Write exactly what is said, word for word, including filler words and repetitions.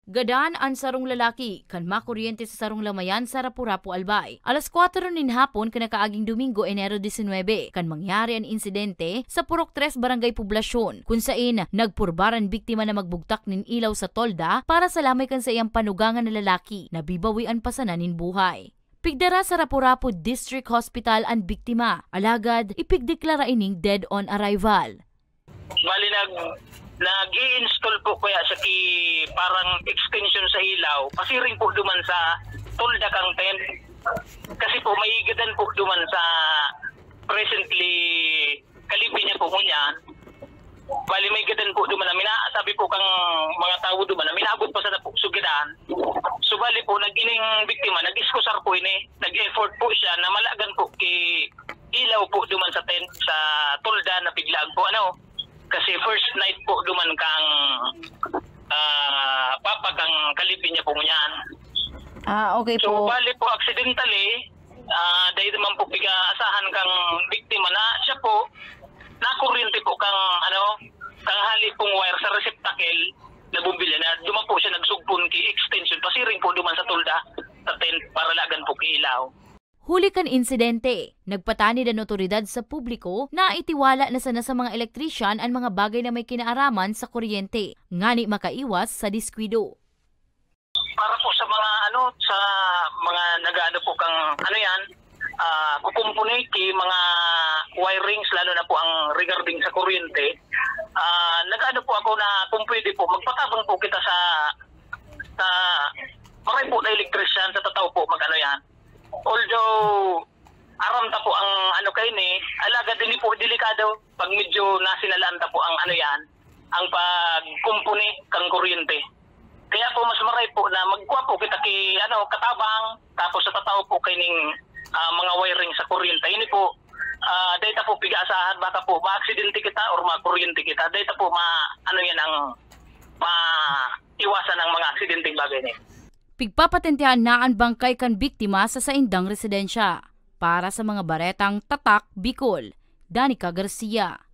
Gadan an sarong lalaki kan makuryente sa sarong lamayan sa Rapu-Rapu, Albay. Alas kwatro nin hapon kan nakaaging Domingo, Enero disinwebe, kan mangyari an insidente sa Purok Tres Barangay Poblacion, kun sain nagpurbar an biktima na magbugtak nin ilaw sa tolda para sa lamay kan saiyang panugangan na lalaki na bibawi an pasanan nin buhay. Pigdara sa Rapu-Rapu District Hospital an biktima, alagad ipigdeklara ining dead on arrival. Bali, nag-, nag-i-install po kaya sa ki-, parang extension sa ilaw, pasiring po duman sa tolda kang tent. Kasi po, may gadan po duman sa presently kalipi niya po ngunyan. Bali, may gadan po duman na mina-, sabi po kang mga tawo duman na minaabot pa sa dapo, sugiran. So, bali po, nag-, ining biktima, nag-iskusar po ini. Nag-effort po siya na malagan po ki ilaw po duman sa tent, sa tolda na piglaag po, ano. Kasi first night po duman kang, ah, papa kang kalipi niya po ngunyan. Ah, okay po. So, bali po, accidentally, ah, dahil naman po pigaasahan kang biktima na siya po, nakuryente po kang, ano, kang hali pong wire sa receptacle na bombilya na duman po siya nagsugpon ki extension, pasiring po duman sa tolda, sa tent, para lagan po ki ilaw. Huli kan insidente, nagpatanid an otoridad sa publiko na itiwala na sana sa mga elektrisyan an mga bagay na may kinaaraman sa kuryente, ngani makaiwas sa diskwido. Para po sa mga, ano, sa mga nag-aano po kang, ano yan, ah, kukumpuni ki mga wirings, lalo na po ang regarding sa kuryente, ah, nag-ano po ako na kung pwede po, magpatabang po kita sa, sa maray po na elektrisyan, sa tataw po, mag-ano yan. Although, aram ta po ang ano kaini, alagad hindi po delikado pag medyo nasinalaan ta po ang ano yan, ang pagkumpuni kang kuryente. Kaya po mas maray po na magkuha po kita ki, ano, katabang, tapos sa tataw po kaining, ah, mga wiring sa kuryente. Ini po, ah, dahil ta po pig-aasahan, baka po maaksidente kita or makuryente kita. Dahil ta po ma-, ano yan ang ma-, iwasan ang mga aksidenteng bagay na yan. Pigpapatentehan na an bangkay kan biktima sa saindang residensya. Para sa mga baretang Tatak Bicol, Danica Garcia.